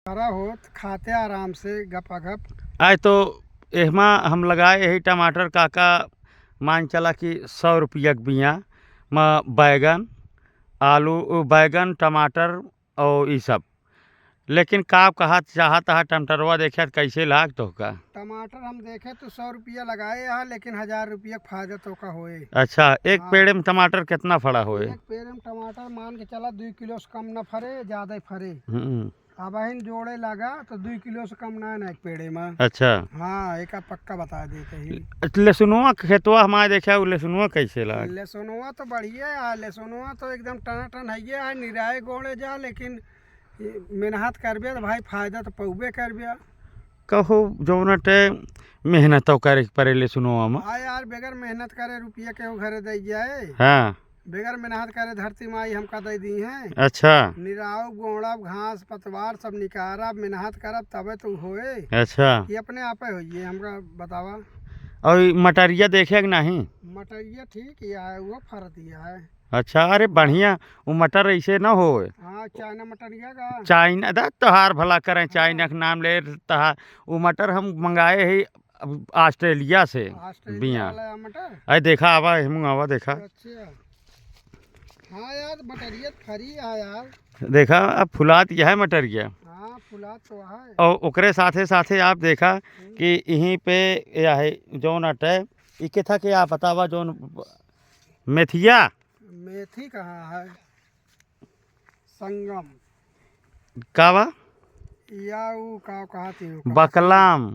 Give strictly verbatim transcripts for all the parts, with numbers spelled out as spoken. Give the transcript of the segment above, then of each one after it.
हरा होत, खाते आराम से गपागप। आए तो एहमा हम लगाए यही टमाटर काका, मान चला कि सौ रुपया के बिया, म बैगन, आलू, बैगन, टमाटर और ई सब। लेकिन का कहा चाहत है, टमाटरवा देखे त कैसे लाग तोहका? टमाटर हम देखे तो सौ रुपया लगाए हैं, लेकिन हजार रुपया के फायदा तोहका होए। अच्छा, एक हाँ। पेड़ में टमाटर कितना फड़ा होए? एक पेड़ में टमाटर मान के चला, दुई किलो से कम न फरे, ज्यादा ही फरे। हम्म। अब हिन जोड़े लगा तो दुई किलो से कम ना है ना एक पेड़े में। अच्छा। हाँ, एका पक्का बता देते ही। लहसुनवा के खेतवा हमारे देखा, उ लहसुनवा कैसे लाग? लहसुनवा तो बढ़िया है, लहसुनवा तो एकदम टनाटन है, निराए गोड़े जा, लेकिन ये मेहनत करबे तो भाई फायदा तो पौबे करबे। कहो जौन टे मेहनत तो करे के पड़े लहसुनवा में। हाँ यार, बगैर मेहनत करे रुपया केहू घरे दे जाए? हाँ। बगैर मेहनत करे धरती माई हमका दे दी है। अच्छा। निराव, गोड़ब, घास, पतवार सब निकारब, मेहनत करब तबे तो होए। अच्छा। ये अपने आपे होइए, हमका बतावा। और ई मटरिया देखे कि नहीं? मटरिया ठीक ही है, वो फरत ही है। अच्छा, अरे बढ़िया, वो मटर ऐसे न होए। हाँ, चाइना मटरिया का। चाइना, दा तोहार भला करें, हाँ। चाइना के नाम ले तहा, वो मटर हम मंगाए ही अब ऑस्ट्रेलिया से ऑस्ट्रेलिया बिया। वाला मटर? अरे देखा, आवा, हम आवा, देखा। अच्छा। हाँ यार, मटरिया तो फरी है यार। देखा, अब फुलात यह है मटरिया। हाँ, फुलात तो है। और ओकरे साथे साथे आप देखा हम्म। कि यहीं पे यह है, जौन अटे, ई के था कि आप बतावा, जौन मेथिया? मेथी कहाँ है? संगम। का बा? या ऊ का कहत ही ओका? बकलम।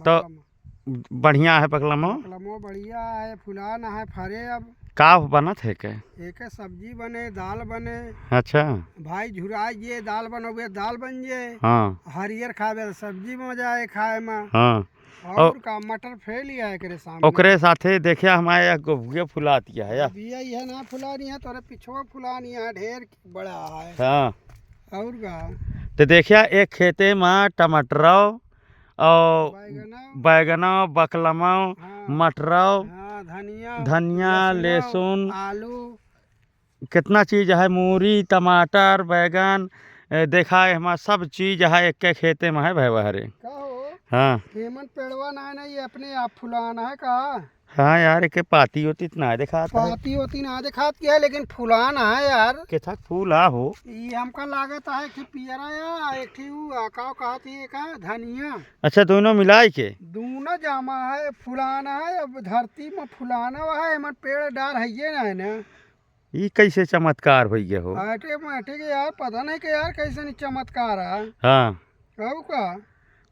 तो बकलम। बढ़िया है बकलमो? बकलमो बढ़िया है, फुलान है, फरे अब। का बनत है के? एके सब्जी बने, दाल बने। अच्छा। भाई झुराई जे, दाल बनोगे, दाल बन जे। हाँ। हरियर खाबे तो सब्जी में मजा आए खाए में। हाँ। और और का, मटर फेल ही है एकरे सामने। ओकरे साथे देखिया हमारे यहाँ गोभिया फुलात यह है। गोभिया यह ना फुलानी है, तोरे पिछवा फुलानी है, ढेर बड़ा है। हाँ। और का? तो देखिया एक खेते में टमाटरो और बैगनो। बैगनो, बकलमो, हाँ। मटरो, हाँ, धनिया, धनिया, लहसुनो, लहसुन, आलू। कितना चीज है, मूरी, टमाटर, बैगन, ए, देखा है, हमार सब चीज है, एक के खेते में है, भाई, बहरे। का हो? हाँ। हेमन पेड़वा ना है ना, ये अपने आप फुलान है का? हाँ यार, एके पाती होती इतना है, देखात है। पाती होती ना देखात क्या है, लेकिन फुलान है यार। केथा फूल आ हो? ये हमका लागत है, एक ठे पियरा या, एक ठे ऊ, आ, का कहत है का? धनिया। अच्छा, दोनों मिलाई के? दोनों जामा है, फुलान है, अब धरती में फुलाना है, एमन पेड़ डार है ये ना है ना। ई कैसे चमत्कार होइ गए हो? आटे माटे के यार, पता नहीं के यार, कैसे नहीं चमत्कार है। हाँ। और का?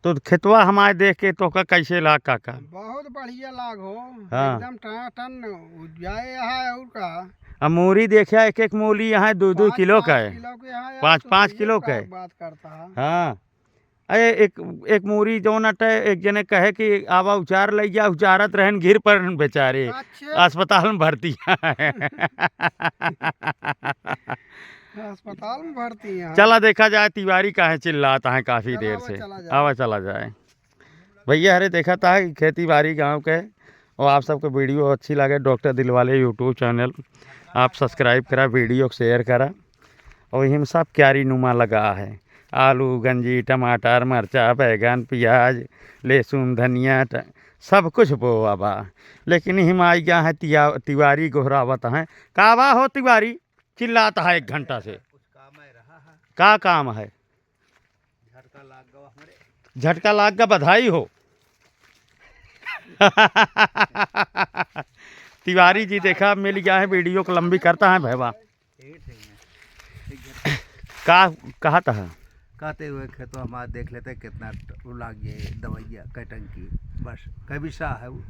तो खेतवा हमारे देख के तोहका कैसे लाग काका? बहुत बढ़िया लाग हो। हाँ। एकदम टनाटन उपजाए है, और का? अब मूरी देखिया, एक एक मूली यहाँ दो दो पाँच, किलो का पाँच है। किलो के यहाँ यार, पाँच, तो पाँच ये किलो का का है। बात करता है। हाँ। अरे एक, एक मूरी जौन अटे, एक जने कहे कि आवा उचार लइ जा, उचारत रहन, गिर पड़न बेचारे, अच्छा। अस्पताल में भर्ती हैं। अस्पताल में भर्ती हैं। चला देखा जाए, तिवारी काहे चिल्लात हैं काफी चला, देर आवा, से। चला जाए। आवा, चला जाए। भैया, अरे देखा था कि खेती बाड़ी गाँव के, और आप सबके video अच्छी लगे, डॉक्टर दिलवाले YouTube channel आप subscribe करा, video को share करा। और इहम सब क्यारी नुमा लगा है, आलू, गंजी, टमाटर, मरचा, बैगन, प्याज, लहसुन, धनिया, ट-, सब कुछ बोआ बा। लेकिन इहम आई गया है तिया-, तिवारी गोहरावत हैं। का बा हो तिवारी? चिल्लात है एक घंटा से। का काम है? झटका लाग गवा हमरे। झटका लाग गा, बधाई हो। तिवारी जी देखा, मिल गया है, video को लंबी करता है भैया। ठीक, ठीक है। ठीक है। का कहत है? कहते हुए खेतवा हमार देख लेते कितना ट-, वो लाग गए दवाइया, कई टंकी, बस, कई बिसा है वो।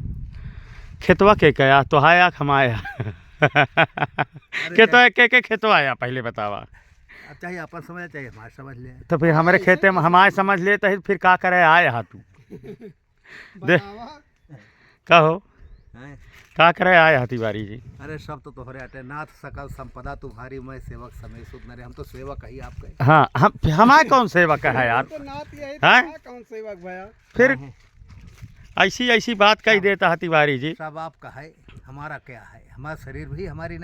खेतवा के कया, तोहाया कि हमाया? अरे खेतवा के, के खेतवा आया, पहले बतावा। अब चाहे अपन समझ, चाहे हमार समझ ले। तो फिर हमरे ऐसे खेते में कैसे? हमारे समझ ले, तो फिर का करे आए हा तू? दे। बतावा। का हो? हैं? का करे आए हा तिवारी जी? अरे सब तो तोहरे अटे, नाथ सकल संपदा तुम्हारी, मैं सेवक समेत सुत नरे। हम तो सेवक ही आपके। हाँ, हम, हमारे कौन सेवक है यार? तो नाथ यही तो हैं? है, कौन सेवक भया? फिर हाँ। ऐसी, ऐसी बात कही सब, देता है तिवारी जी। सब आपका है, हमारा क्या है? हमारा शरीर भी हमारी